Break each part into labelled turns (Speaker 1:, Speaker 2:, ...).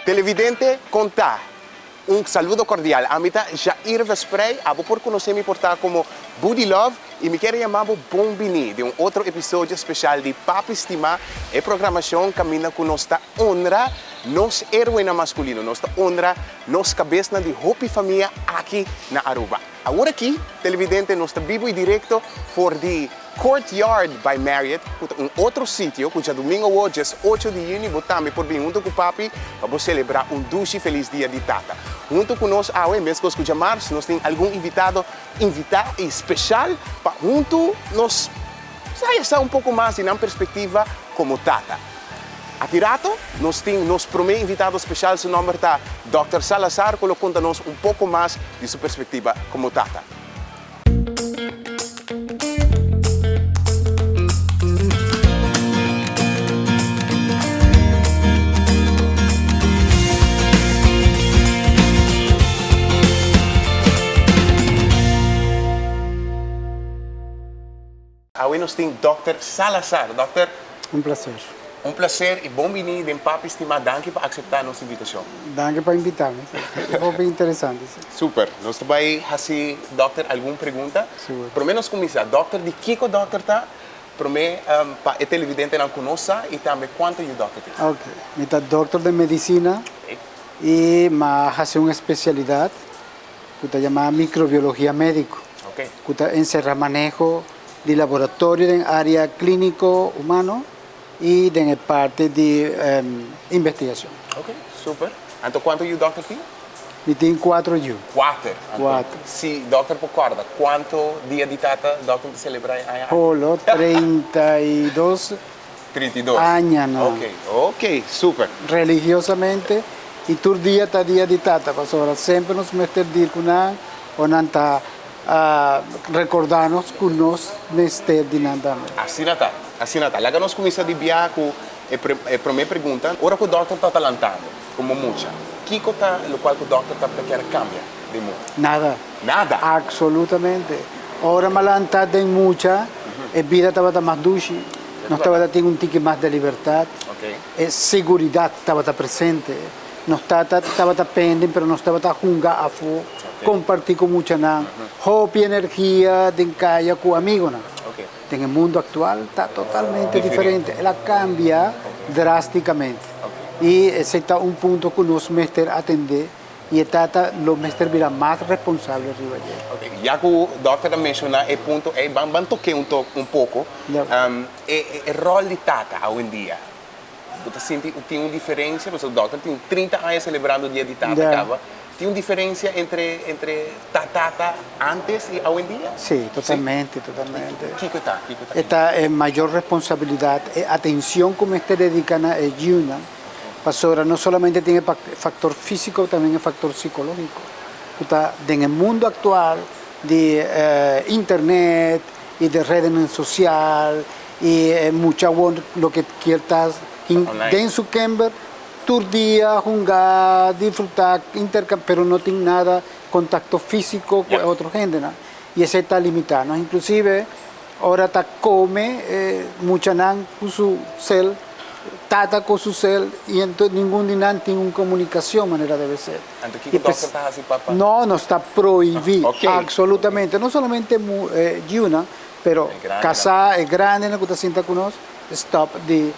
Speaker 1: Televidente con ta? Un saludo cordial. Ami ta Jair Vesprey, abo por conoce mi por ta como Budy Love y mi kier a yama bo bon bini den un otro episodio special di Papi Stima, e programacion caminda cu nos ta honra nos heroenan masculino, nos ta honra nos cabesnan di hopi famia aki na Aruba. Awor aki, televidente, nos ta bibo y directo for di Courtyard by Marriott, cu ta un otro sitio cu djadumingo awo, djes ocho di juni, bo tambe por bin hunto cu papi pa bo celebra un dushi feliz dia di tata. Hunto cu nos awe, mescos cu djamars, nos tin algun invitado invita y special pa hunto nos haya sa un poco mas di nan perspectiva como tata. Aki rato nos tin nos prome invitado special, su nomber ta Dòkter Salazar cu lo conta nos un poco mas di su perspectiva como tata. Awe nos tin Dòkter Salazar. Dòkter.
Speaker 2: Un placer.
Speaker 1: Un placer y bon bini den Papi Stima. Danki pa acepta nos invitacion.
Speaker 2: Danki pa invita mi. Ta hopi interesante.
Speaker 1: Super. Nos ta bay haci Dòkter algun pregunta.
Speaker 2: Sigur.
Speaker 1: Prome nos cuminsa, Dòkter, di kico Dòkter ta? Prome pa e televidentenan cu no sa y tambe cuanto yu Dòkter tin.
Speaker 2: Ok. Mi ta Dòkter den Medicina y m'a haci un especialidad ku ta yamá microbiologia médiko, ku ta enserá maneho di laboratorio den área klíniko humano i den e parti di investigashon.
Speaker 1: Ok, super. Anto kuantu yu dòkter tin?
Speaker 2: Mi tin kuatro yu.
Speaker 1: Kuater? Anto
Speaker 2: Kuater.
Speaker 1: si dòkter por kòrda, kuantu dia di tata dòkter ta selebrá e aña aki?
Speaker 2: Holo, 32.
Speaker 1: 32.
Speaker 2: Añanan.
Speaker 1: Ok, ok, super.
Speaker 2: Religiosamente y tur dia ta dia di tata pasobra semper nos mester dir cu nan o nan ta recorda nos cu nos mester di nan tambe.
Speaker 1: Asina ta, asina ta. Laga nos cuminsa di bia cu e e prome pregunta. Ora cu dokter ta ta lantando como mucha, kico ta locual cu dokter tabata kier cambia den mundo?
Speaker 2: Nada.
Speaker 1: Nada?
Speaker 2: Absolutamente. Ora mi a lanta den mucha, e bida tabata mas dushi. Nos tabata tin un tiki mas de libertad. E seguridad tabata presente. Nos tata tabata penden pero nos tabata hunga afo, comparti cu muchanan, hopi energia den caya cu amigonan. Den e mundo actual ta totalmente diferente. El a cambia drasticamente. Y esey ta un punto cu nos mester atende. Y e tata lo mester bira mas responsabel riba dje.
Speaker 1: Ok, ya cu dokter a menciona e punto ey, ban ban toke un tok un poco. E e rol di tata awendia, bo ta sinti cu tin un diferencia? Pasobra dokter tin 30 aña celebrando dia di tata caba. Tin un diferencia entre entre ta tata antes y awendia?
Speaker 2: Si, totalmente, totalmente.
Speaker 1: Kico ta? Kico ta?
Speaker 2: E ta e mayor responsabilidad, e atencion cu mester dedica na e yiunan. Pasobra no solamente tin e factor fisico, también e factor psicologico, cu ta den e mundo actual di internet y di redenan social y e mucha awor loke kier ta den su kember tur dia hunga, disfruta, intercambia, pero no tin nada contacto fisico cu e otro hendenan y esey ta limita nos. Inclusive ora ta come e muchanan cu su cel. Tata cu su cel y enton ningun di nan tin un comunicacion manera debe ser.
Speaker 1: Anto kico dokter ta haci pa pa.
Speaker 2: No, nos ta prohibi absolutamente, no solamente yiunan, pero casa, e grandenan cu ta sinta cu nos, stop di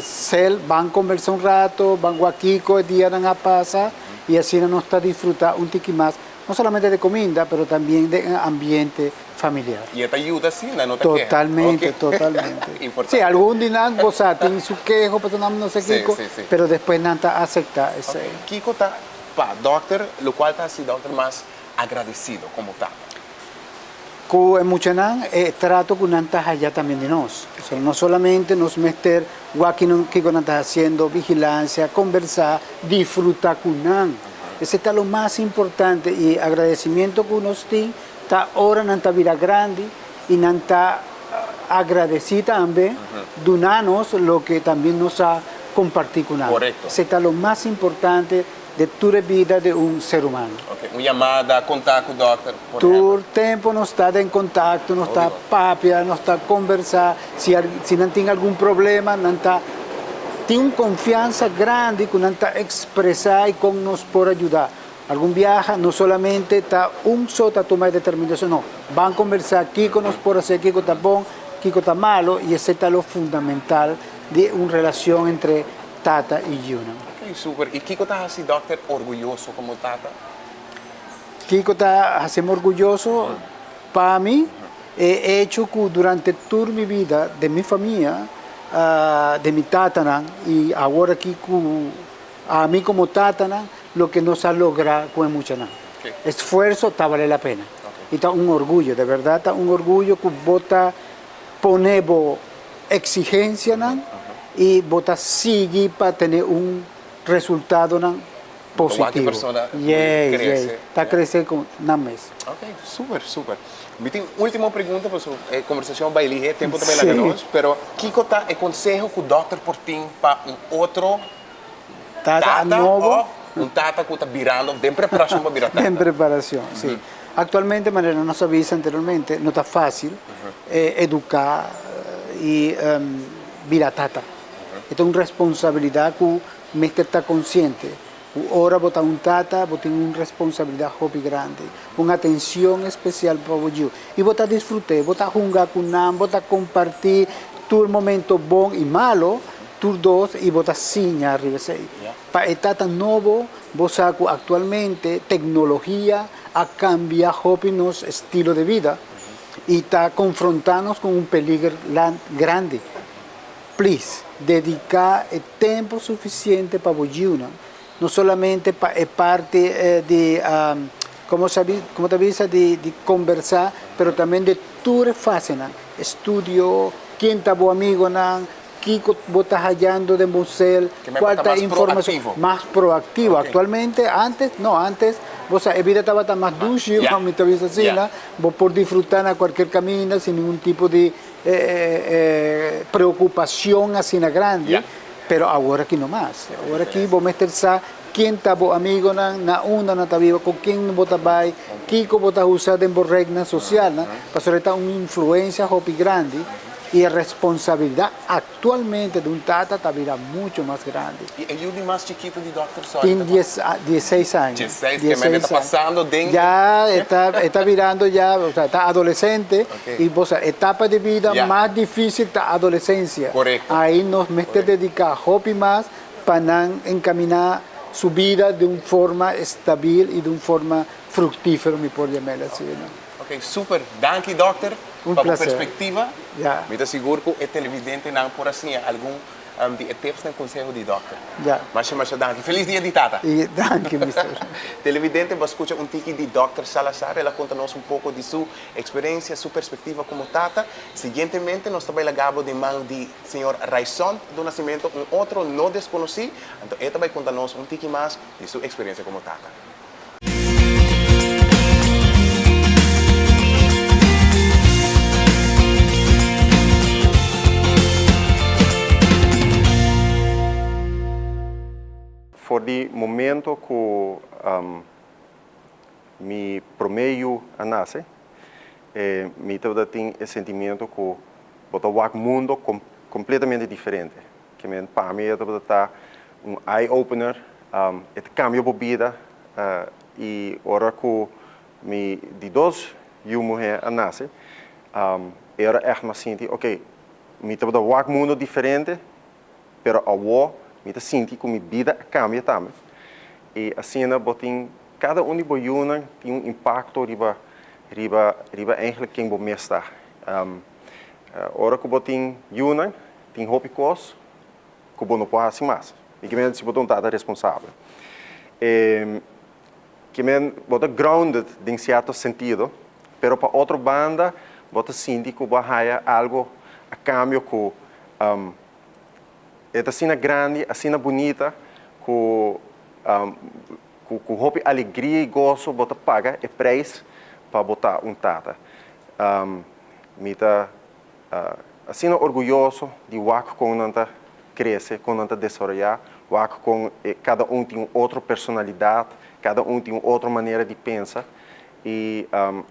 Speaker 2: cel, ban conversa un rato, ban wak kico e dianan a pasa y asina nos ta disfruta un tiki mas, no solamente de cuminda, pero tambien den e ambiente familiar.
Speaker 1: Y e ta yuda si? Nan no ta keha?
Speaker 2: Totalmente, totalmente.
Speaker 1: Importante.
Speaker 2: Si, algun di nan bo sa tin su keho pasobra nan no sa kiko,
Speaker 1: Si, si, si.
Speaker 2: pero despues nan ta acepta esey.
Speaker 1: Ok. Kiko ta pa dokter, locual ta haci dokter mas agradecido como tata?
Speaker 2: Cu e muchanan, e trato cu nan ta haya tambe di nos. Pasobra no solamente nos mester wak kiko nan ta haciendo, vigilancia, conversa, disfruta cu nan. Esey ta lo mas importante y agradecimiento cu nos tin Ta ora nan ta bira grandi y nan ta agradeci tambe duna nos loke tambien nos a comparti cu nan.
Speaker 1: Correcto.
Speaker 2: Esey ta lo mas importante de tur e bida de un ser humano.
Speaker 1: Ok, un yamada, contact cu dokter, por ehempel.
Speaker 2: Tur tempo nos ta den contacto, nos ta papia, nos ta conversa, si si nan tin algun problema nan ta. Tin un konfiansa grandi ku nan ta ekspresá i kon nos por a yuda. Algun biaha no solamente ta un so ta tuma e determinashon, no, ban kombersá kiko nos por hasi, kiko ta bon, kiko ta malo i esei ta lo fundamental di un relashon entre tata i yunan.
Speaker 1: Ok, super. I kiko ta hasi dòkter orguyoso komo tata?
Speaker 2: Kiko ta hasimu orguyoso? Pa mi, e echo ku durante tur mi bida den mi famia, den mi tatanan i awor aki ku ami komo tatanan, loke nos a logra ku e muchanan. Esfuerso ta bale la pena. I ta un orguyo, de bèrdat ta un orguyo ku bo ta pone bo eksigensianan i bo ta sigui pa tene un resultadonan positivo. Yes, yes. Ta crece cu nan mes.
Speaker 1: Ok, super, super. Mi tin un ultimo pregunta pasobra e conversacion a bay lihe, tempo ta bay laga nos, pero kico ta e conseho cu dokter por tin pa un otro
Speaker 2: tata
Speaker 1: of un tata cu ta birando den preparacion pa bira tata?
Speaker 2: Den preparacion, si. Actualmente, manera nos a bisa anteriormente, no ta facil educa y bira tata. E ta un responsabilidad cu Mester ta konsiente ku ora bo ta un tata bo tin un responsabilidat hopi grandi, un atenshon espesial pa bo yu. I bo ta disfrut'é, bo ta hunga ku nan, bo ta kompartí tur momento bon i malo, tur dos, i bo ta siña riba esei. Pa e tata nobo, bo sa ku aktualmente teknologia a kambia hopi nos estilo de bida i ta konfrontá nos ku un peliger grandi. Please, dediká e tempu sufisiente pa bo yiunan, no solamente pa e parti di, komo sa komo ta bisa, di di kombersá, pero tambe di tur e fasenan, estudio, ken ta bo amigonan, kiko bo ta hayando den bo sel, kual ta e informashon, mas proaktivo. Aktualmente, antes no, antes bo sa e bida tabata mas dushi, mi ta bisa asina, bo por disfrutá na kualkier kaminda sin ningun tipo di E preocupacion asina grandi, pero awor aki no mas. Awor aki bo mester sa ken ta bo amigonan, na unda nan ta biba, cu ken bo ta bay, kico bo ta usa den bo rednan socialnan, pasobra e ta un influencia hopi grandi y e responsabilidad actualmente di un tata ta bira mucho mas grandi.
Speaker 1: Y e yu di mas chikito di Dòkter Sorry
Speaker 2: Tin dies dieseis aña.
Speaker 1: Dieseis, ke mende ta pasando den.
Speaker 2: Ya e ta e ta birando ya, o sea, ta adolescente. Y bo sa, etapa di bida mas dificil ta adolescencia. Ahí nos mester dedica hopi mas pa nan encamina su bida di un forma estabil y di un forma fructifero, mi por yam'el así, no?
Speaker 1: Ok, super. Danki, dokter,
Speaker 2: Un
Speaker 1: pa bo
Speaker 2: placer.
Speaker 1: perspectiva.
Speaker 2: Ya.
Speaker 1: Mi ta sigur cu e televidentenan por a siña algun di e tipsnan i konseho di dòkter.
Speaker 2: Ya.
Speaker 1: Masha masha danki. Felis dia di tata.
Speaker 2: I danki mister.
Speaker 1: Televidente bo a skucha un tiki di dòkter Salazar. El a konta nos un poko di su eksperensia, su perspektiva komo tata. Siguientemente nos ta bai laga bo den man di señor Raison do Nascimento, un otro no deskonosí. Anto e ta bai konta nos un tiki mas di su eksperensia komo tata.
Speaker 3: For di momento ku mi promé yu a nase, mi tabata tin e sentimiento ku bo ta wak mundo kompletamente diferente. Ke men pa mi e tabata ta un eye opener, e ta cambia bo bida y ora cu mi di dos yu muher a nace, e ora echt m'a sinti ok, mi tabata wak mundo diferente, pero awo mi ta sinti cu mi bida a cambia tambe y asina bo tin cada un di bo yunan tin un impacto riba riba riba eigenlijk ken bo mes ta. Ora cu bo tin yunan tin hopi cos ku bo no por hasi mas. I ke men si bo ta un tata responsabel. E ke men bo ta grounded den sierto sentido, pero pa otro banda bo ta sinti ku bo a haya algo a kambio ku e ta asina grandi, asina bunita ku ku hopi alegria i goso bo ta paga e preis pa bo ta un tata. Mi ta Asina orguyoso di wak kon nan ta krese, kon nan ta desaroyá, wak kon kada un tin un otro personalidat, kada un tin un otro manera di pensa i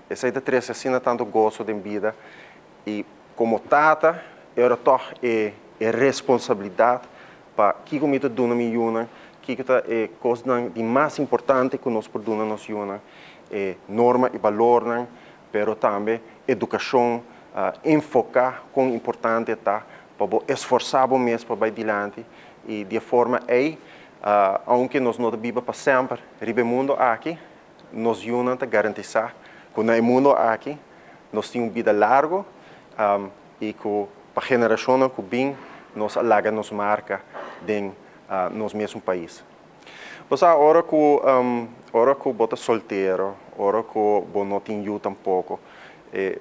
Speaker 3: esei ta trese asina tantu goso den bida i komo tata e ora tòg e responsabilidat. pa kiko mi ta duna mi yunan, kiko ta e kosnan di mas importante ku nos por duna nos yunan, e norma i balornan, pero tambe edukashon enfoká kon importante ta pa bo esforsá bo mes pa bai dilanti i di e forma ei aunke nos no ta biba pa semper riba e mundo aki, nos yunan ta garantisá ku na e mundo aki nos tin un bida largu i ku pa generashonnan ku bin nos a laga nos marka den nos mesun pais. Bo sa ora ku ora ku bo ta soltero, ora ku bo no tin yu tampoko,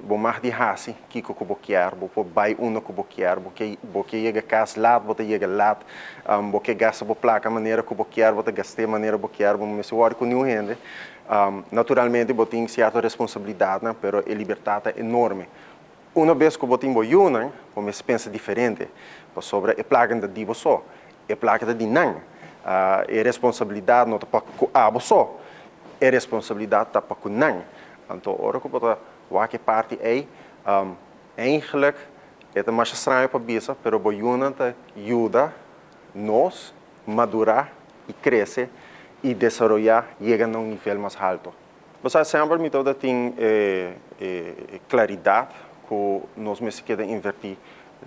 Speaker 3: bo mag di hasi kiko ku bo kier, bo por bai unda ku bo kier, bo ke bo ke yega kas lat, bo ta yega lat, bo ke gasta bo plaka manera ku bo kier, bo ta gast'é manera bo kier, bo no mester wòrdu ku niun hende. Naturalmente bo tin sierto responsabilidatnan, pero e libertat ta enorme. Una bes ku bo tin bo yunan, bo mester pensa diferente, pasobra e plaka no ta di bo so, e plaka ta di nan. E responsabilidat no ta pa ku abo so, e responsabilidat ta pa ku nan. Anto ora ku bo ta wak e parti ei, eigenlijk e ta masha straño pa bisa, pero bo yunan ta yuda nos madurá i krese i desaroyá yega na un nivel mas halto. Bo sa, semper mi tabata tin e e klaridat ku nos mester keda invertí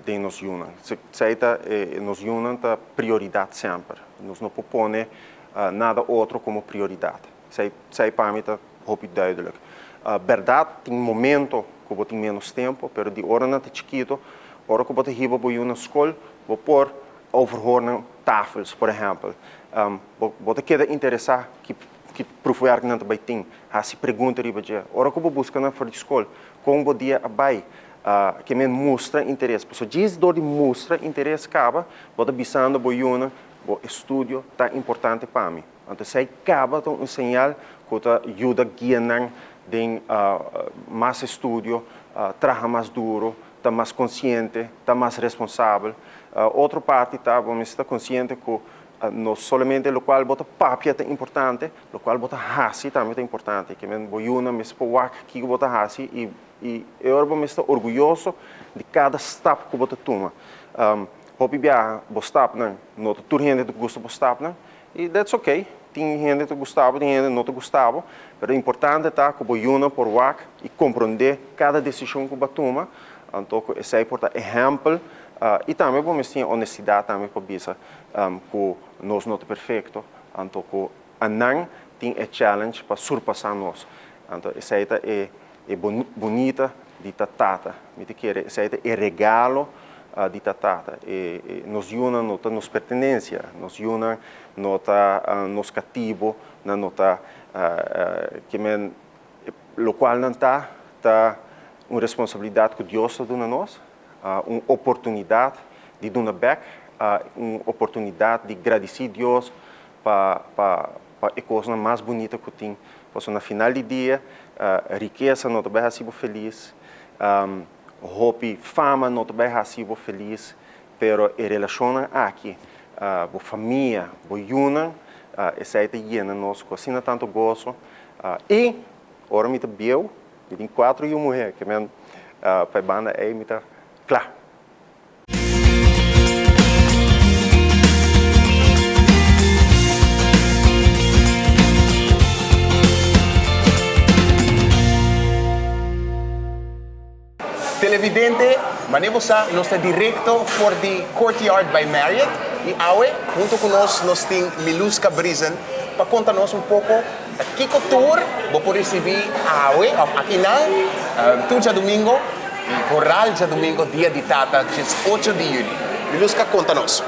Speaker 3: den nos yunan. Esei ta e nos yunan ta prioridat semper. Nos no por pone nada otro komo prioridat. Esei esei pa mi ta hopi duidelijk. Bèrdat tin momento ku bo tin ménos tempu, pero di ora nan ta chikito, ora ku bo ta hiba bo yu na skol, bo por overhoor nan tafels, por ehèmpel. Bo bo ta keda interesá ki Ki proefwerk nan ta bai tin? Hasi pregunta riba dje. Ora ku bo buska nan for di skol, kon bo dia a bai? Ke men mustra interes. Pasobra djis dor di mustra interes kaba, bo ta bisando bo yunan, bo estudio ta importante pa mi. Anto esei kaba ta un señal ku ta yuda guia nan den mas estudio, traha mas duru, ta mas konsiente, ta mas responsabel. Otro parti ta bo mester ta konsiente ku No solamente lokual bo ta papia ta importante, lokual bo ta hasi tambe ta importante. Ke men bo yunan mester por wak kiko bo ta hasi i i e ora bo mester ta orguyoso di kada stap ku bo ta tuma. Hopi biaha bo stapnan no ta tur hende ta gusta bo stapnan i that's okay. Tin hende ta gusta bo, tin hende no ta gusta bo, pero importante ta ku bo yunan por wak i komprondé kada desishon ku bo a tuma, anto ku esei por ta ehèmpel i tambe bo mester tin honestidat tambe pa bisa ku nos no ta perfekto, anto ku anan tin e challenge pa surpasá nos. Anto esei ta e e bunita di ta tata. Mi ta kere esei ta e regalo di ta tata. E e nos yunan no ta nos pertenensia, nos yunan no ta nos katibu, nan no ta ke men lokual nan ta ta un responsabilidat ku Dios ta duna nos. Un oportunidat di duna bek, un oportunidat di gradisí Dios pa pa pa e kosnan mas bunita ku tin. Pasobra na final di dia, rikesa no ta bai hasi bo felis, hopi fama no ta bai hasi bo felis, pero e relashonnan aki, bo famia, bo yunan, esei ta yena nos ku asina tantu goso. I ora mi ta bieu, Mi tin kuatro yu muhé, ke men pa e banda ei mi ta kla.
Speaker 1: Televidente, mane bo sa nos ta directo for di Courtyard by Marriott y awe hunto cu nos nos tin Miluska Briesen pa conta nos un poco ta kico tur bo por ricibi awe of akinan tur djadomingo y vooral djadomingo dia di tata djes ocho di juli. Miluska conta nos.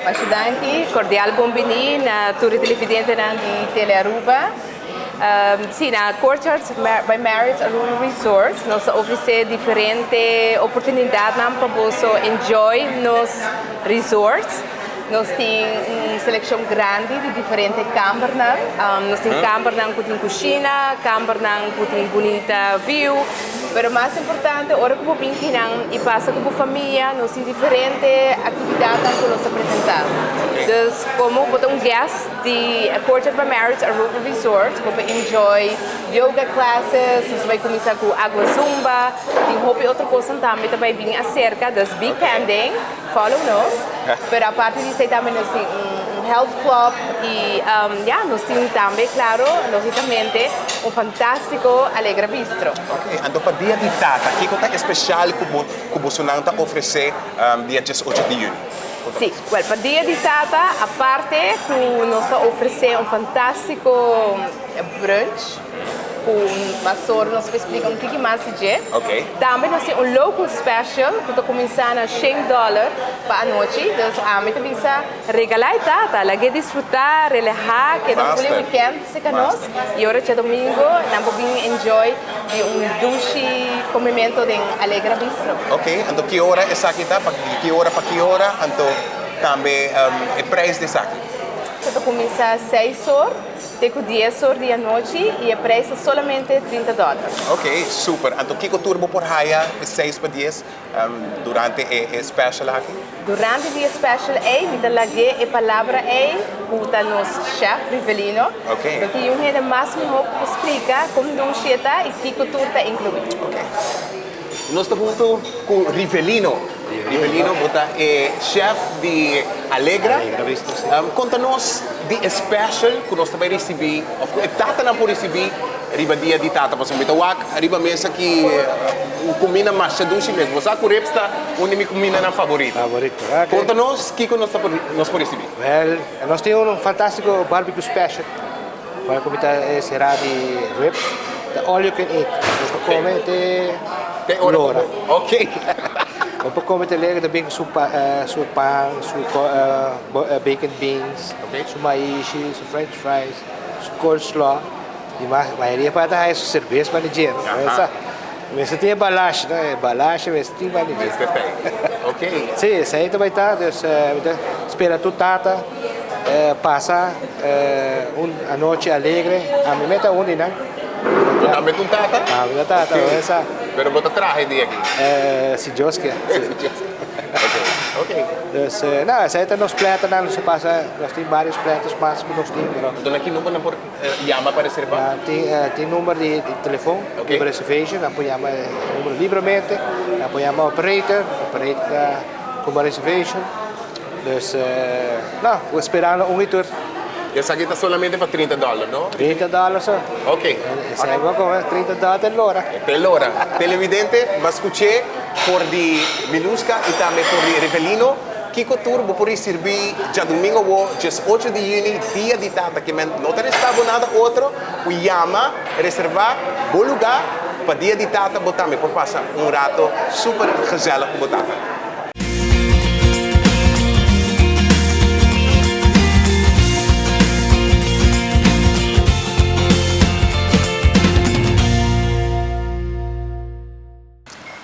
Speaker 4: Masha danki, cordial bon bini na tur e televidentenan di Telearuba. Sí, na Courtyard by Marriott Aruba Resort nos ta ofresé diferente oportunidatnan pa boso enjoy nos resort. Nos tin un selekshon grandi di diferente kambernan. Nos tin kambernan ku tin kushina, kambernan ku tin bunita view. Pero mas importante, ora ku bo bin kinan i pasa ku bo famia, nos tin diferente aktividatnan ku nos ta presentá. Dus komo bo ta un guest di Courtyard by Marriott Aruba Resort, bo por enjoy yoga classes, nos ta bai kuminsá ku agua zumba, tin hopi otro kosnan tambe ta bai bin aserka, dus be pending, follow nos. Pero aparte di esei tambe nos tin un health club i ya, nos tin tambe klaro, logikamente, un fantástiko Alegra Bistro.
Speaker 1: Ok, anto pa Dia di Tata, kiko ta espesial ku bo ku bosonan ta ofresé dia diesocho di yüni?
Speaker 4: Sí, wèl pa Dia di Tata, aparte ku nos ta ofresé un fantástiko brunch ku masor nos por splika un tiki mas di dje. Tambe nos tin un local special ku ta kuminsá na shen dòler pa anochi. Dus ami ta bisa regalá e tata, lag'é disfrutá, relahá, keda un fuli weekend serka nos i ora djadomingo nan por bin enjoy di un dushi komemento den Alegra Bistro.
Speaker 1: Ok, anto ki ora esaki ta? Pa ki ora pa ki ora? Anto tambe e prijs di esaki?
Speaker 4: Ta ta kuminsá seis or. Te ku dies or di anochi i e prijs ta solamente 30 dòler.
Speaker 1: Ok, super. Anto kiko tur bo por haya e seis pa dies durante e special aki?
Speaker 4: Durante di e special ei mi ta lag'é e palabra ei ku ta nos chef Rivelino.
Speaker 1: Ok.
Speaker 4: Lo tin un hende mas mihó ku por splika kon dushi e ta i kiko tur ta inkluí.
Speaker 1: Ok. Nos ta huntu ku Rivelino. Rivelino, bo ta e chef di Alegra.
Speaker 5: Alegra Bistro, si.
Speaker 1: Konta nos di e special ku nos ta bai risibí òf ku e tatanan por risibí riba dia di tata. Pasobra mi ta wak riba mesa ki un kuminda masha dushi mes. Bo sa ku ribs ta un di mi kumindanan favorito.
Speaker 5: Favorito, ok.
Speaker 1: Konta nos kiko nos ta por nos por risibí.
Speaker 5: Wèl, nos tin un fantástiko barbecue special. Ora ku mi ta sera di ribs, ta all you can eat. Bo por kome te lora.
Speaker 1: Ok.
Speaker 5: Bo por kome te lora, ta bin ku su su pan, su bacon beans, su maishi, su french fries, su coleslaw. I mas, mayoria pa ta haña su serbes pa di dje, no? Mester tin e balashi, no? E balashi mester tin pa di dje.
Speaker 1: Mester tin. Ok.
Speaker 5: Sí, esei ta bai ta, dus mi ta spera tur tata pasa un anochi alegre. Ami mi ta un di nan.
Speaker 1: Bo tambe ta un tata?
Speaker 5: Ami ta tata,
Speaker 1: Ok.
Speaker 5: bo sa.
Speaker 1: Pero bo ta traha e dia aki?
Speaker 5: Si Dios kier, si.
Speaker 1: Si Dios kier. Ok, ok.
Speaker 5: Dus, no, esei ta nos platanan, nos a pasa, nos tin varios platos mas ku nos tin, pero.
Speaker 1: Dona ki number nan por Yama pa reserva?
Speaker 5: Nan tin number di telefon, riba reservation, nan por yama e number libremente, nan por yama operator, operator ta kuma reservation. Dus, no, bo esperando un y tur.
Speaker 1: Esaki ta solamente pa 30 dollar, no?
Speaker 5: 30 dollar so.
Speaker 1: Ok.
Speaker 5: Esaki bo come 30 dollar te lora.
Speaker 1: Te lora. Televidente, bo a scuché for di Miluska y tambe for di Rivelino. Kiko tur bo por risirbi djadumingo awo, 18 di yüni, dia di Tata ke men no ta resta bo nada otro ku yama, reserva bo lugá pa dia di Tata bo tambe por pasa un rato super gezellig ku bo tata.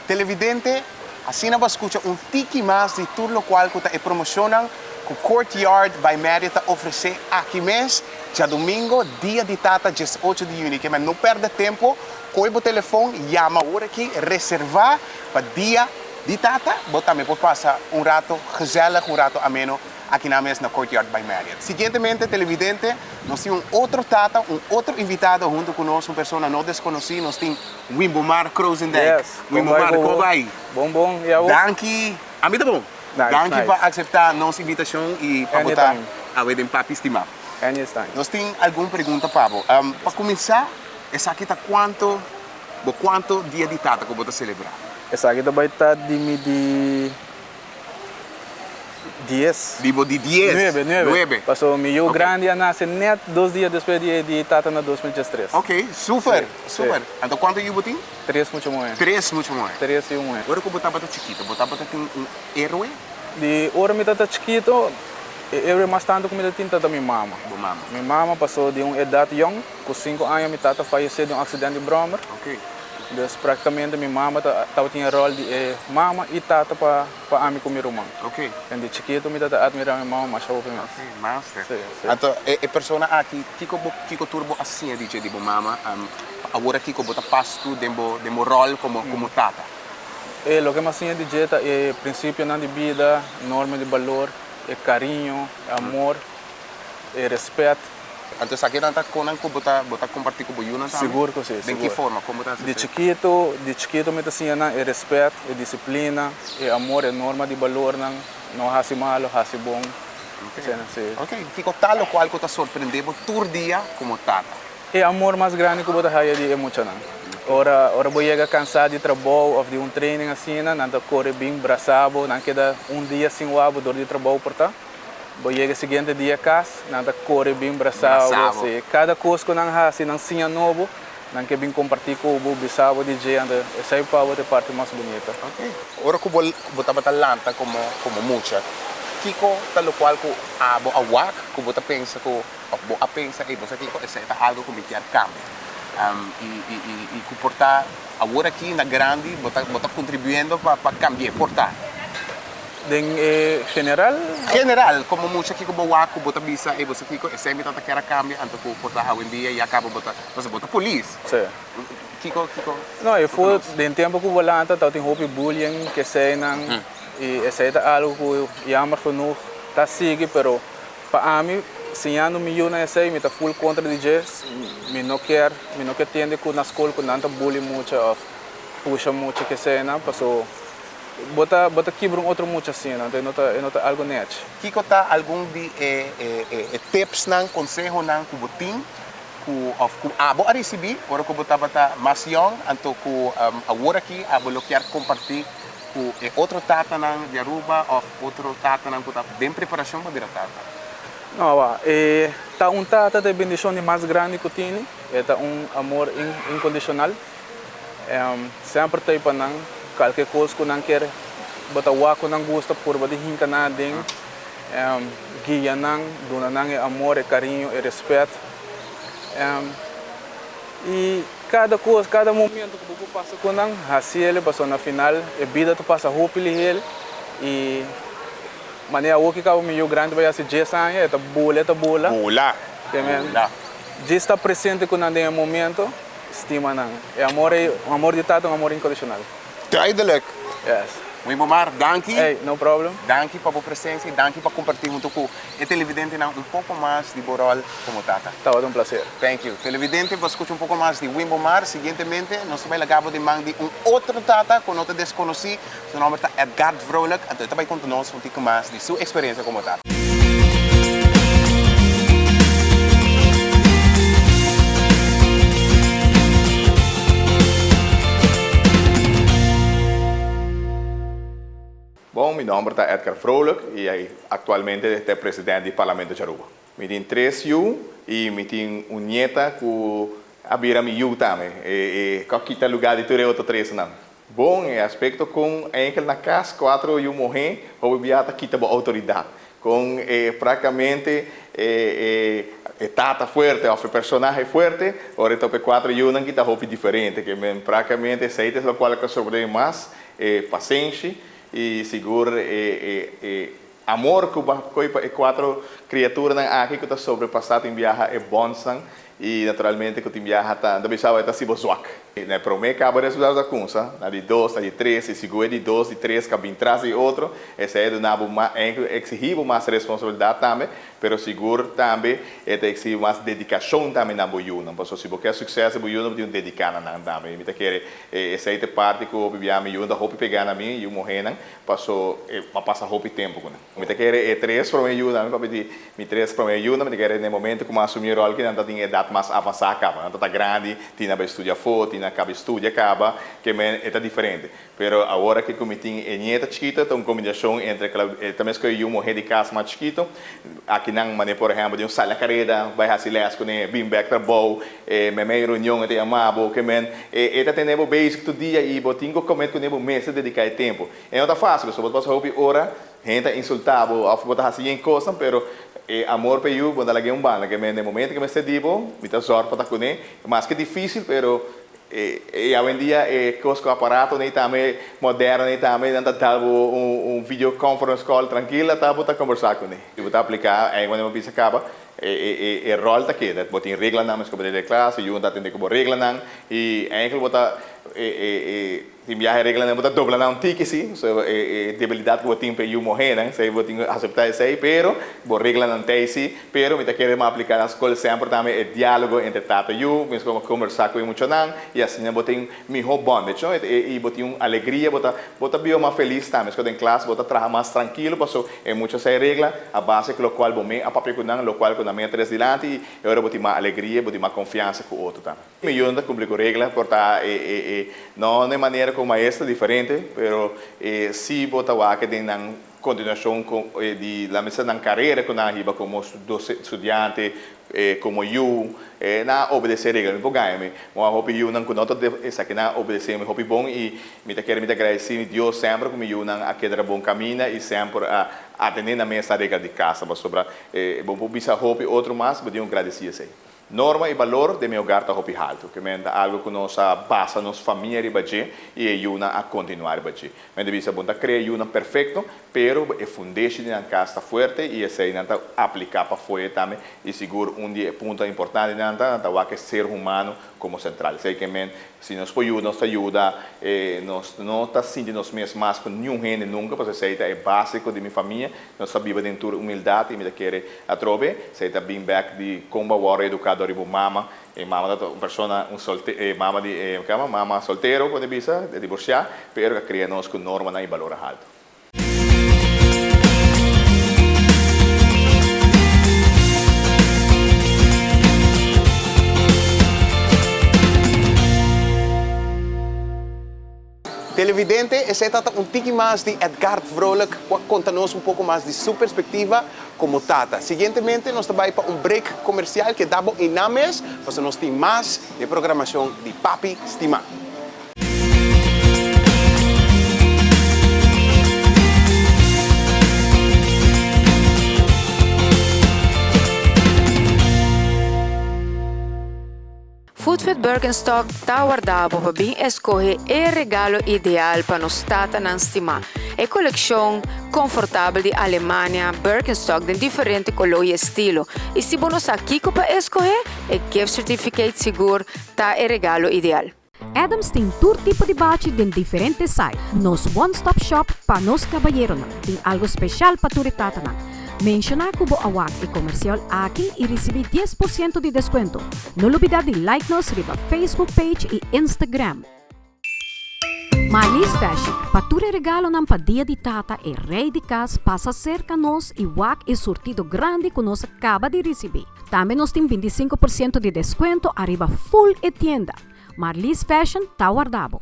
Speaker 1: Televidente, asina bo a skucha un tiki mas di tur lokual ku ta e promoshonnan ku Courtyard by Marriott ta ofresé aki mes djadumingo, dia di Tata, 18 di yüni. Ke men no pèrdè tempu, kohe bo telefon, yama awor aki, reservá pa dia di Tata, bo tambe por pasa un rato gezellig, un rato ameno Aki nan mes na Courtyard by Marriott. Siguientemente, televidente, nos tin un otro tata, un otro invitado hunto cu nos, un persona no desconoci. Nos tin Wimbomar Krozendijk.
Speaker 6: Yes, con
Speaker 1: Wimbomar,
Speaker 6: bai
Speaker 1: con
Speaker 6: bo?
Speaker 1: bai?
Speaker 6: Bon, bon, y abo?
Speaker 1: Danki. Ami ta bon.
Speaker 6: Nice,
Speaker 1: Danki
Speaker 6: nice.
Speaker 1: pa acepta nos invitacion y pa bo ta
Speaker 6: Anytime.
Speaker 1: awe den Papi Stima.
Speaker 6: Anytime.
Speaker 1: Nos tin algun pregunta pa bo. Pa cuminsa, esaki ta cuanto, bo cuanto dia di tata cu bo ta celebra?
Speaker 6: Esaki ta bai ta di mi di. Dies.
Speaker 1: Di bo di dies.
Speaker 6: Nuebe, nuebe.
Speaker 1: Nuebe.
Speaker 6: Paso mi yu
Speaker 1: Ok.
Speaker 6: grandi a nase net dos dia despues di di tata na 2013.
Speaker 1: Ok, super,
Speaker 6: Sí,
Speaker 1: super.
Speaker 6: sí.
Speaker 1: Anto kuantu yu bo tin?
Speaker 6: Tres mucha muhé.
Speaker 1: Tres mucha muhé.
Speaker 6: Tres yu muhé.
Speaker 1: Ora ku bo tabata chikito, bo tabata tin un héroe?
Speaker 6: Di ora mi tabata chikito, e héroe mas tantu ku mi ta tin tabata mi mama.
Speaker 1: Bo mama.
Speaker 6: Mi mama paso di un edat yòn, ku sinku aña mi tata fayesé di un aksident di bròmer.
Speaker 1: Ok.
Speaker 6: Dus práktikamente mi mama ta tabatin e ròl di e mama i tata pa pa ami ku mi ruman.
Speaker 1: Ok.
Speaker 6: En di chikitu mi ta ta atmirá mi mama masha hopi mes.
Speaker 1: Ok, master.
Speaker 6: Sí, sí.
Speaker 1: Anto e e persona aki, kiko bo kiko tur bo a siña di dje di bo mama? awor aki ku bo ta pas tu den bo den bo ròl komo komo tata?
Speaker 6: E loke mi a siña di dje ta e prinsipionan di bida, norma di balor, e kariño, e amor, e rèspèt.
Speaker 1: Anto esakinan ta konan ku bo ta bo ta kompartí ku bo yunan tambe?
Speaker 6: Sigur ku si,
Speaker 1: Den ki
Speaker 6: sigur.
Speaker 1: forma? Kon bo ta hasi
Speaker 6: Di
Speaker 1: esei?
Speaker 6: chikitu, di chikitu mi ta siña nan e rèspèt, e disiplina, e amor, e norma di balornan, no hasi malo, hasi bon. Eseinan si.
Speaker 1: Ok. Kiko ta lokual ku ta sorprendé bo tur dia komo tata?
Speaker 6: E amor mas grandi ku bo ta haya di e muchanan. Ora ora bo yega kansá di trabou òf di un training asina, nan ta kore bin brasá bo, nan keda un dia sin wak bo dor di trabou por ta. Bo yega e siguiente dia kas, nan ta kore bin brasá bo. Si kada kos ku nan hasi, nan siña nobo, nan ke bin kompartí ku bo, bisa bo di dje, anto esei pa bo ta e parti mas bunita.
Speaker 1: Ora ku bo bo tabata lanta komo komo mucha, kiko ta lokual ku abo a wak ku bo ta pensa ku Of bo a pensa, ey, bo sa kiko, esei ta algo ku mi kier kambia. I, i, i, i ku por ta awor aki na grandi bo ta, bo ta kontribuyendo pa, pa kambi'é, por ta?
Speaker 6: Den e general?
Speaker 1: General, komo mucha kiko bo wak ku bo ta bisa, ey, bo sa kiko, esei mi tabata kier a kambia, anto ku por ta awendia ya kaba bo ta, pasobra bo ta polis.
Speaker 6: Sí.
Speaker 1: Kiko, kiko?
Speaker 6: No, e for den tempo ku bo lanta tabatin hopi bullying, keseinan, i esei ta algo ku jammer genoeg ta sigui, pero Pa ami, siñando mi yunan esei, mi ta full kontra di dje. Mi no kier, mi no ke tende ku na skol ku nan ta bully mucha òf pusha mucha keseinan, paso bo ta bo ta kibra un otro mucha asina, anto e no ta e no ta algu nèchi.
Speaker 1: Kiko ta algun di e e tipsnan, konsehonan ku bo tin ku òf ku abo a risibí ora ku bo tabata mas yòn, anto ku awor aki abo lo kier kompartí Ku e otro tatanan di Aruba òf otro tatanan ku ta den preparashon pa bira tata?
Speaker 6: No, awa. E ta un tata ta e bendishon di mas grandi ku tini. E ta un amor inkondishonal. Semper ta ei pa nan. Kalke kos ku nan kier, bo ta wak ku nan gusta, purba di hinka nan aden. Guia nan, duna nan e amor, e kariño, e rèspèt. I. Kada kos, kada momento ku bo por pasa ku nan, hasi el, pasobra na final e bida ta pasa hopi lihel i manera awor ki kaba mi yu grandi bai hasi dies aña e ta bula, e ta bula.
Speaker 1: Bula, bula.
Speaker 6: Djis ta presente ku nan den e momento, stima nan. E amor ei, un amor di tata, un amor inkondishonal.
Speaker 1: Duidelijk.
Speaker 6: Yes.
Speaker 1: Wimomar, danki.
Speaker 6: Hey, no problem.
Speaker 1: Danki pa bo presencia y danki pa comparti hunto cu e televidentenan un poco mas di bo rol como tata.
Speaker 6: Tabata un placer.
Speaker 1: Thank you. Televidente, bo a scucha un poco mas di Wimbomar. Siguientemente, nos ta bay laga bo den man di un otro tata cu no ta desconoci. Su nomber ta Edgard Vrolijk. Anto e ta bay conta nos un tico mas di su experiencia como tata.
Speaker 7: Bon, mi nomber ta Edgar Vrolijk y actualmente ta e president di Parlamento di Aruba. Mi tin tres yu y mi tin un nieta cu a bira mi yu tambe. E cu a kita lugar di tur e otro tresnan. Bon, e aspecto con Angel na cas, cuatro yu muhe, hopi bia ta kita bo autoridad. Con e practicamente e e tata fuerte of e personahe fuerte, ora e topa e cuatro yunan kita hopi diferente. Ke men practicamente esey ta locual cu a sobrevivi mas, e pasenshi y sigur e e e amor cu bo a coy pa e cuatro criaturanan aki cu ta sobrepasa tin biaha e bondsnan Y naturalmente cu tin biaha ta ta bisa bo e ta si bo zwak. Na e prome caba resultado ta cunsa, na di dos, na di tres, y sigur e di dos, di tres ca bin tras di otro, esey a duna bo mas, eigenlijk exigi bo mas responsabilidad tambe, pero sigur tambe e ta exigi mas dedicacion tambe na bo yunan, pasobra si bo kier succes di bo yunan bo tin cu dedica na nan tambe, y mi ta kere esey ta e parti cu hopi biaha mi yunan ta hopi pega na mi, yu muhernan, paso e a pasa hopi tempo cu nan. Mi ta kere e tres prome yunan, mi papia di mi tres prome yunan, mi ta kere na e momento ku mi a asumi e ròl ki nan ta tin edat mas avansá kaba, nan ta ta grandi, tin nan bai studia afó, tin nan kaba e studia kaba, ke men e ta diferente. Pero awor aki ku mi tin e nieta chikito ta un kombinashon entre e ta meskos e yu muhé di kas mas chikito, aki nan manera por ehèmpel di un sali na kareda bai hasi lès kuné, bin bèk trabou, e meimei reunion e ta yama bo, ke men e ta tene bo bezig tur dia i bo tin ku komet kuné bo mester dediká e tempu. E no ta fácil, pasobra bo ta pasa hopi ora, hende ta insultá bo òf bo ta hasi yen kosnan, pero e amor pa e yu bo no ta lag'é un banda. Ke men den momento ke mester di bo, mi ta zòrg pa ta kuné. Maske difísil, pero E awendia e kos ku aparato nei tambe moderno nei tambe nan ta dal bo un video conference call trankil ata bo ta kombersá kuné. Si bo ta apliká ei wanneer bo bisa kaba e ròl ta keda. Bo tin reglanan meskos bo ta den klas e yunan ta atendé ku bo reglanan i eigentlik bo ta Tin biaha e reglanan bo ta dobla nan un tiki si, so e debilidat ku bo tin pa e yu mohénan, esei bo tin ku aseptá esei, pero bo reglanan ta ei si, pero mi ta kere bo apliká na skol semper tambe e diálogo entre tata i yu, mes komo kombersá ku e muchanan i asina bo tin mihó bondage no, i bo tin un alegria, bo ta bo ta biba mas felis tambe, esei den klas bo ta traha mas trankilo paso e mucha sa e regla a base ku lokual bo me a papia ku nan, lokual ku nan me a tres dilanti i e ora bo tin mas alegria, bo tin mas konfiansa ku otro tambe. Mi yu no ta cumpli cu regla, por ta e e e no na e manera cu maestro diferente, pero e si bo ta wak den nan continuacion cu di la mester nan carera cu nan a hiba como studiante, como yu, nan a obedece regla. Mi por gaña mi, bo a hopi yunan cu no ta esaki nan a obedece mi hopi bon y mi ta kere mi ta agradeci mi Dios semper cu mi yunan a keda bon caminda y semper a atende nan mes regla di casa pasobra bo por bisa hopi otro mas, bo tin cu gradeci esey. Norma i balor den mi hogar ta hopi haltu. Ke men ta algu ku nos a basa nos famia riba dje i e yunan a kontinuá riba dje. Men ta bisa bo no ta krea yunan perfekto, pero e fundeshi di nan kas ta fuerte i esei nan ta apliká pa foye tambe i sigur un di e puntonan importante nan ta nan ta wak e ser humano komo sentral. Esei ke men si nos por yuda nos ta yuda, nos no ta sinti nos mes mas ku niun hende nunka pasobra esei ta e básiko di mi famia. Nos ta biba den tur humildat i mi ta kere atrobe esei ta bin bek di kon bo a wòrdu eduká dor di bo mama. E mama ta un persona, un solte, e mama di e kama, mama soltero por bisa, divorsiá, pero a kria nos ku normanan i balornan haltu.
Speaker 1: Televidente, esei ta ta un tiki mas di Edgard Vrolijk ku a konta nos un poko mas di su perspektiva komo tata. Siguientemente nos ta bai pa un break komersial, keda bo einan mes pasobra nos tin mas di e programashon di Papi Stimá.
Speaker 4: Foodfit Birkenstock ta warda bo pa bin escoge e regalo ideal pa nos tatanan stima. E coleccion confortabel di Alemania Birkenstock den diferente color y estilo. Y si bo no sa kico pa escoge, e gift certificate sigur ta e regalo ideal.
Speaker 8: Adams tin tur tipo di bachi den diferente size. Nos one stop shop pa nos cabayeronan. Tin algo special pa tur e tatanan. Menciona cu bo a wak e comercial aki y ricibi 10% di descuento. No lubida di like nos riba Facebook page y Instagram. Marlies Fashion, pa tur e regalonan pa Dia di Tata e Rey di Cas pasa cerca nos y wak e surtido grandi cu nos a caba di ricibi. Tambe nos tin 25% di descuento ariba full e tienda. Marlies Fashion ta warda bo.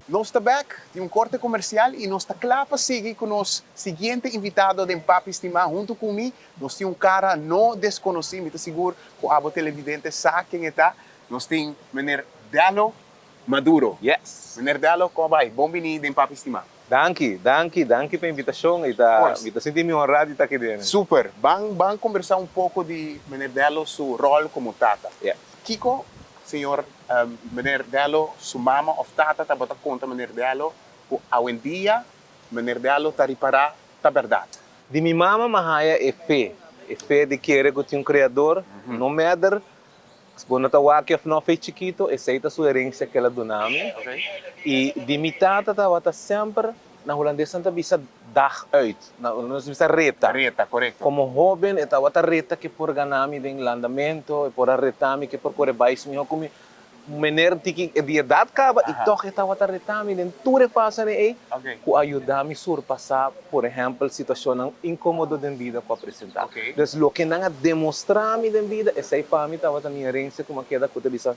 Speaker 1: Nos ta bek di un korte komersial i nos ta kla pa sigui ku nos siguiente invitado den Papi Stimá. Huntu ku mi nos tin un kara no deskonosí, mi ta sigur ku abo televidente sa ken e ta. Nos tin Meneer Dello Maduro.
Speaker 9: Yes.
Speaker 1: Meneer Dello, kon a bai? Bon bini den Papi Stimá.
Speaker 9: Danki, danki, danki pa invitashon. I ta, mi ta sinti mi honrá di ta aki den.
Speaker 1: Super. Ban, ban kombersá un poko di Meneer Dello su ròl komo tata.
Speaker 9: Yes.
Speaker 1: Kiko señor Meneer Dello su mama òf tata tabata konta Meneer Dello ku awendia Meneer Dello ta ripará ta bèrdat?
Speaker 9: Di mi mama m'a haya e fe, e fe di kere ku tin un Kreador, no mèder Bo no ta wak of no fe chikito, esey ta su herencia cu el a duna mi. Y di mi tata tabata semper, na Hulandes nan ta bisa dag uit, na nos ta bisa reta.
Speaker 1: Reta, corecto.
Speaker 9: Como hoben e tabata reta cu e por gana mi den landamento, e por a reta mi cu e por core bais miho cu mi. Meneer tiki di edad caba y toch e tabata reta mi den tur e fasenan ey cu a yuda mi surpasa, por ehempel, situacionnan incomodo den bida cu a presenta. Dus loke nan a demostra mi den bida, esey pa mi tabata mi herencia cu mi a keda cu ta bisa,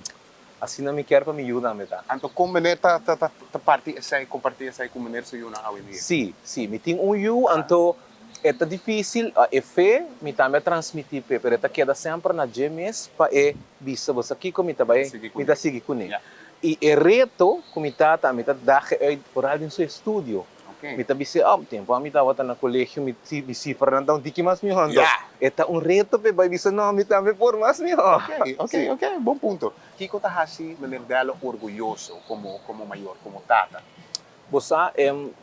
Speaker 9: asina mi kier pa mi yunan mi ta.
Speaker 1: Anto con meneer ta ta parti esey, comparti esey cu meneer su yunan awendia?
Speaker 9: Si, si. Mi tin un yu, anto e ta dificil, e fe mi tambe a transmiti p'e, pero e ta keda semper na dje mes pa e bisa bo sa kico mi ta bay, mi ta sigui cune. I e reto ku mi tata, mi ta dag'e uit foral den su estudio. Mi ta bis'é, oh, tempu ami tabata na kolegio mi mi sifranan ta un tiki mas mihó, anto e ta un reto p'e bai bisa, no, mi tambe por mas mihó.
Speaker 1: Ok, ok, ok, bon punto. Kiko ta hasi meneer Dello orguyoso komo komo mayor, komo tata?
Speaker 9: Bo sa,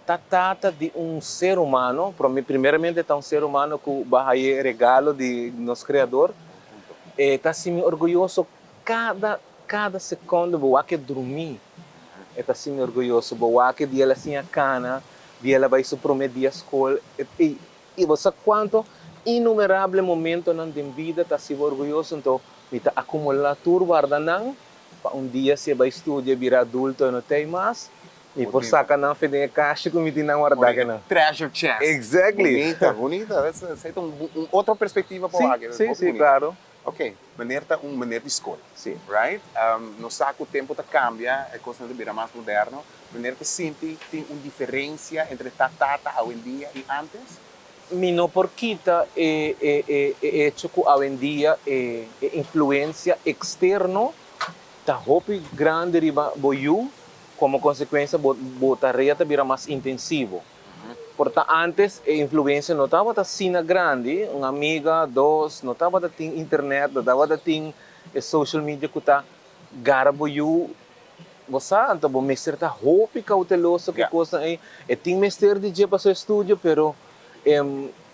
Speaker 9: ta tata di un ser humano, prome primeramente ta un ser humano ku baha e regalo di nos Kreador, e ta hasi mi orguyoso kada kada sekondo bo wak e drumí, e ta hasi mi orguyoso, bo wak e dia el a siña kana, dia el a bai su prome dia skol, e i bo sa kuanto innumerable momentonan den bida ta hasi bo orguyoso, anto mi ta akumulá tur warda nan Pa un dia si e bai studia e bira adulto e no tei mas, mi por saca nan fe den e cashi cu mi tin nan warda ke nan.
Speaker 1: Treasure chest.
Speaker 9: Exactly.
Speaker 1: Bunita, bunita. Esey ta un otro perspectiva pa wak.
Speaker 9: Si, si, si, claro.
Speaker 1: Ok, meneer ta un meneer di scol.
Speaker 9: Si.
Speaker 1: Right? Nos sa cu tempo ta cambia, e cosnan ta bira mas moderno. Meneer ta sinti tin un diferencia entre ta tata awendia y antes?
Speaker 9: Mi no por kita e e e hecho cu awendia e e influencia externo ta hopi grandi riba bo yu, como consecuencia bo bo tarea ta bira mas intensivo. Por ta antes e influencia no tabata asina grandi, un amiga, dos, no tabata tin internet, no tabata tin e social media cu ta gara bo yu. Bo sa, anto bo mester ta hopi cauteloso cu e cosnan ey. E tin mester di dje pa su estudio, pero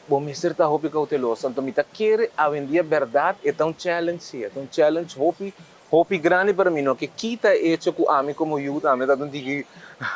Speaker 9: bo mester ta hopi cauteloso. Anto mi ta kere awendia berdad e ta un challenge, si, e ta un challenge hopi, hopi grandi, pero mi no ke kita e hecho cu ami como yu tambe ta un tiki,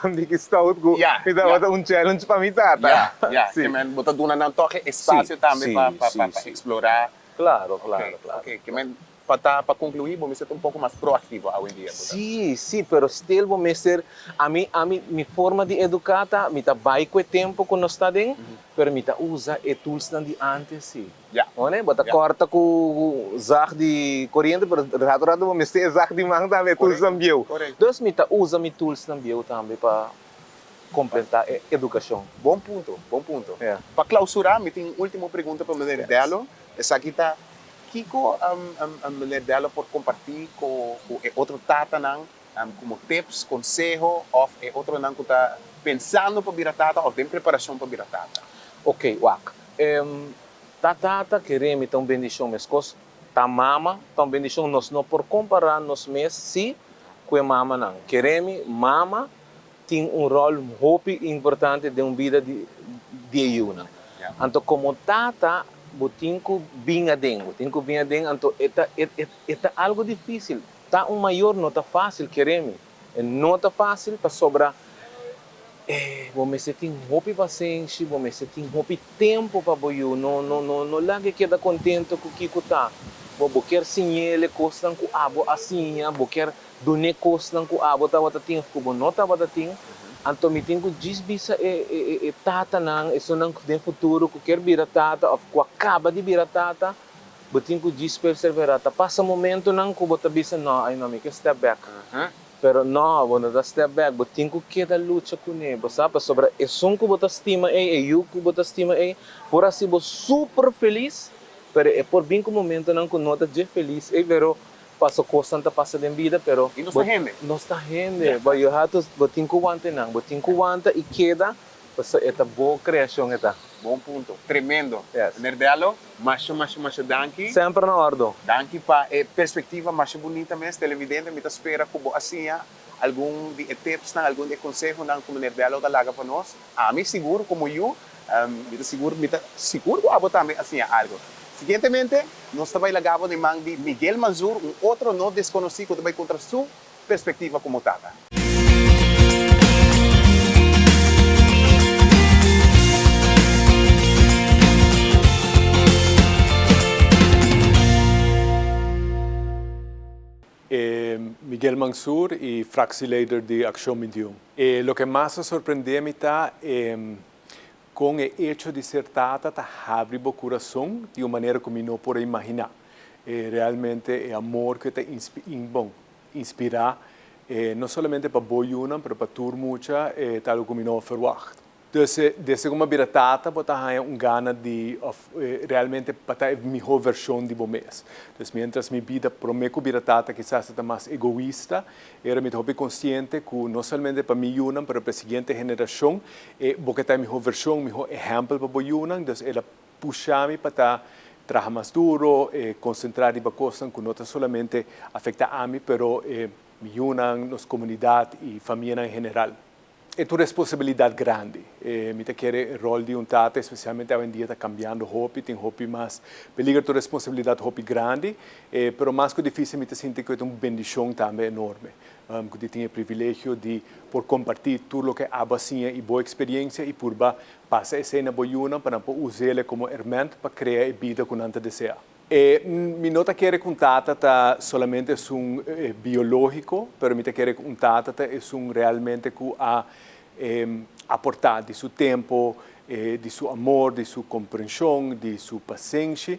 Speaker 9: un tiki stout cu mi tabata un challenge pa mi tata.
Speaker 1: Ya, ya, ke men bo ta duna nan toch e espacio tambe pa, pa, pa explora.
Speaker 9: Claro, claro, claro.
Speaker 1: Ok, ke men Pa ta pa conclui bo mester ta un poco mas proactivo awendia bo ta.
Speaker 9: Sí, sí, pero still bo mester, ami, ami, mi forma di educa ta, mi ta bai cu e tempo cu nos ta den, pero mi ta usa e toolsnan di antes sí.
Speaker 1: Ya.
Speaker 9: Hoor, bo ta
Speaker 1: Ya.
Speaker 9: corta cu zag di coriente, pero rato rato bo mester e zag di man tambe, e toolsnan bieu.
Speaker 1: Correcto.
Speaker 9: Dus mi ta usa mi toolsnan bieu tambe pa completa e educacion.
Speaker 1: Bon punto, bon punto.
Speaker 9: Ya.
Speaker 1: Pa clausura mi tin un ultimo pregunta pa meneer Dello, esaki ta Kiko Meneer Dello por kompartí ku e otro tatanan komo tips, konseho òf e otronan ku ta pensando pa bira tata òf den preparashon pa bira tata?
Speaker 9: Ok, wak. Ta tata kere mi ta un bendishon meskos ta mama ta un bendishon. Nos no por kompará nos mes si ku e mamanan. Kere mi mama tin un ròl hopi importante den un bida di di e yunan. Anto komo tata bo tin ku bin aden, bo tin ku bin aden, anto e ta e e ta algu difísil. Ta un mayor no ta fásil, kere mi, e no ta fásil pasobra e bo mester tin hopi pasenshi, bo mester tin hopi tempu pa bo yu, no no no no laga e keda kontento ku kiko ta. Bo bo kier siñ'el e kosnan ku abo a siña, bo kier Dun'é kosnan ku abo tabata tin òf ku bo no tabata tin. Anto mi tin ku djis bisa e e tatanan, esunnan ku den futuro ku kier bira tata òf ku a kaba di bira tata, bo tin ku djis perseverá. Ta pasa momentunan ku bo ta bisa, No, ai no, mi ke step back. Pero no, bo no ta step back, bo tin ku keda lucha kuné, bo sa, pasobra esun ku bo ta stima ei, e yu ku bo ta stima ei, por hasi bo super felis, pero e por bin ku momentunan ku no ta dje felis ei, pero Paso cosnan ta pasa den bida pero
Speaker 1: Y nos ta hende.
Speaker 9: Nos ta hende but you have to bo tin cu wanta nan bo tin cu wanta y keda pasobra e ta bo creacion e ta.
Speaker 1: Bon punto. Tremendo.
Speaker 9: Yes.
Speaker 1: Meneer Dello, masha masha masha danki.
Speaker 9: Semper na ordo.
Speaker 1: Danki pa e perspectiva masha bunita mes. Televidente mi ta spera cu bo a siña algun di e tipsnan, algun di e consehonan cu meneer Dello ta laga pa nos. Ami sigur como yu, mi ta sigur, mi ta sigur cu abo tambe a siña algo. Siguientemente, nos ta bai laga bo den man di Miguel Manzur, un otro no desconoci cu ta bai contra su perspectiva como tata.
Speaker 10: Miguel Mansur y fractieleider di Accion 21. E loke mas a sorprende mi ta con e hecho di ser tata ta habri bo curason di un manera cu mi no por a imagina. Realmente e amor cu e ta bon, inspira no solamente pa bo yunan pero pa tur mucha ta algo cu mi no a verwacht. Dus desde ku mi a bira tata bo ta haña un gana di òf realmente pa ta e mihó vershon di bo mes. Dus miéntras mi bida promé ku bira tata kisas ta mas egoista, era mi ta hopi konsiente ku no solamente pa mi yunan pero pa e siguiente generashon e bo ke ta e mihó vershon, mihó ehèmpel pa bo yunan. Dus el a pusha mi pa ta traha mas duro, konsentrá riba kosnan ku no ta solamente afektá ami pero e mi yunan, nos komunidat i famianan en general. E ta un responsabilidat grandi. Mi ta kere e ròl di un tata, espesialmente awendia, ta kambiando hopi, tin hopi mas peliger, ta un responsabilidat hopi grandi, pero mas ku difísil mi ta sinti ku e ta un bendishon tambe enorme, ku di tin e privilegio di por kompartí tur loke abo a siña i bo eksperiensia i purba pasa esei na bo yunan pa nan por us'el komo herment pa krea e bida ku nan ta deseá. E mi no ta kere ku un tata ta solamente esun biológiko, pero mi ta kere ku un tata ta esun realmente ku a aportá di su tempu, di su amor, di su komprenshon, di su pasenshi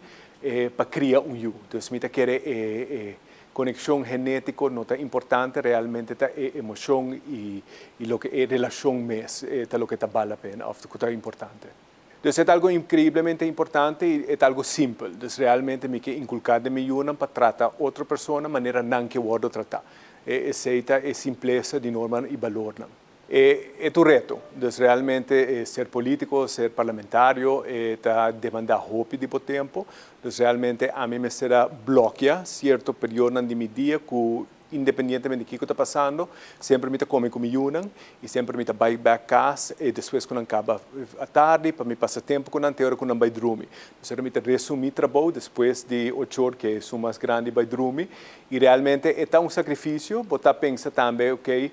Speaker 10: pa kria un yu. Dus mi ta kere e konekshon genétiko no ta importante, realmente ta e emoshon i loke e relashon mes ta loke ta bal la pena òf ku ta importante. Dus e ta algo increiblemente importante y e ta algo simpel. Dus realmente mi ke inculca den mi yunan pa trata otro persona manera nan ke wordo trata. E esey ta e simplesa di normanan y balornan. E e ta un reto. Dus realmente ser politico, ser parlamentario e ta demanda hopi di bo tempo. Dus realmente ami mester a blokia cierto periodonan di mi dia cu Independientemente di kiko ta pasando, semper mi ta kome ku mi yunan i semper mi ta bai bèk kas e despues ku nan kaba atardi pa mi pasa tempu ku nan te ora ku nan bai drumi. Nosotros mi ta resumí trabou despues di ocho or ke esun mas grandi bai drumi i realmente e ta un sakrifisio, bo ta pensa tambe ok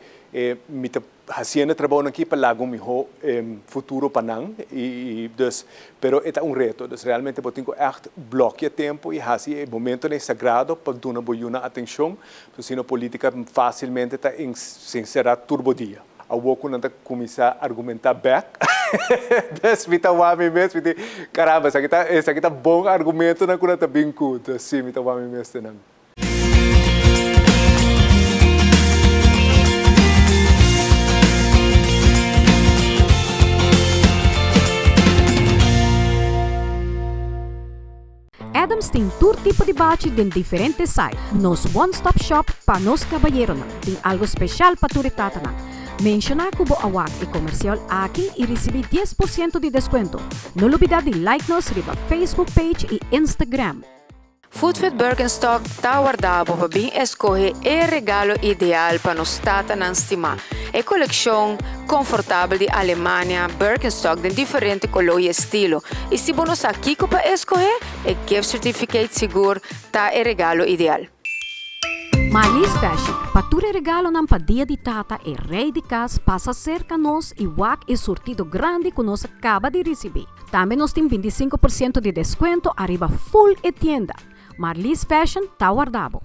Speaker 10: mi ta Haciendo e trabounan aki pa laga un miho futuro pa nan y dus pero e ta un reto dus realmente bo tin cu echt blokia tempo y haci e momentonan sagrado pa duna bo yunan atencion pasobra sino politica facilmente ta encera tur bo dia. Awor cu nan ta cuminsa argumenta bek dus mi ta wak mi mes mi di caramba esaki ta esaki ta bon argumentonan cu nan ta bin cu dus si mi ta wak mi mes den nan.
Speaker 8: Adams tin tur tipo di bachi den diferente size. Nos one stop shop pa nos caballeronan. Tin algo special pa tur e tatanan. Menciona cu bo a wak e comercial aki y ricibi 10% di descuento. No lubida di like nos riba Facebook page y Instagram.
Speaker 11: Foodfit Birkenstock ta warda bo pa bin escoge e regalo ideal pa nos tatanan stima. E coleccion confortabel di Alemania Birkenstock den diferente color y estilo. Y si bo no sa kico pa escoge, e gift certificate sigur ta e regalo ideal.
Speaker 8: Marlies Fashion, pa tur e regalonan pa Dia di Tata e Rey di Cas pasa cerca nos y wak e surtido grandi cu nos a caba di ricibi. Tambe nos tin 25% di descuento ariba full e tienda. Marlies Fashion ta warda bo.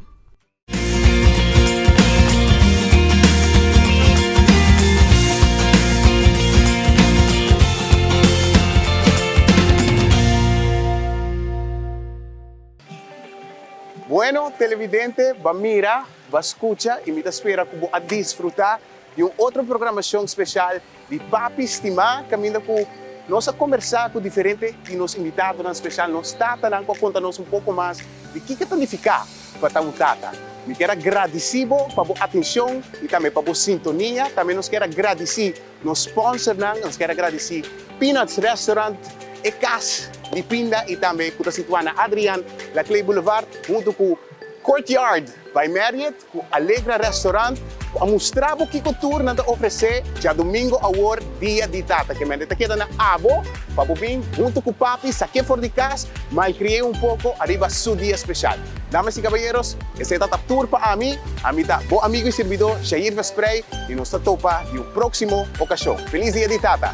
Speaker 1: Bueno, televidente, ba mira, ba scucha y mi ta spera cu bo a disfruta di un otro programacion special di Papi Stimá, caminda cu nos a conversa cu diferente di nos invitadonan special, nos tatanan cu a conta nos un poco mas di kico ta nifica pa ta un tata. Mi kier a gradici bo pa bo atencion y tambe pa bo sintonia. Tambe nos kier a gradici nos sponsornan, nos kier a gradici Peanuts Restaurant, e cas di pinda y tambe cu ta situa na Adriaan Laclé Boulevard hunto cu Courtyard by Marriott. Ku Alegra Restaurant ku a mustra bo kiko tur nan ta ofresé djadumingo awor dia di tata. Ke mente ta keda na abo pa bo bin huntu ku papi sak'é for di kas, malkri'é un poko ariba su dia speshal. Damas i kabayeros, esei ta ta tur pa ami. Ami ta bo amigu i sirbidó Jair Vesprey i nos ta topa di un próksimo okashon. Felis dia di tata!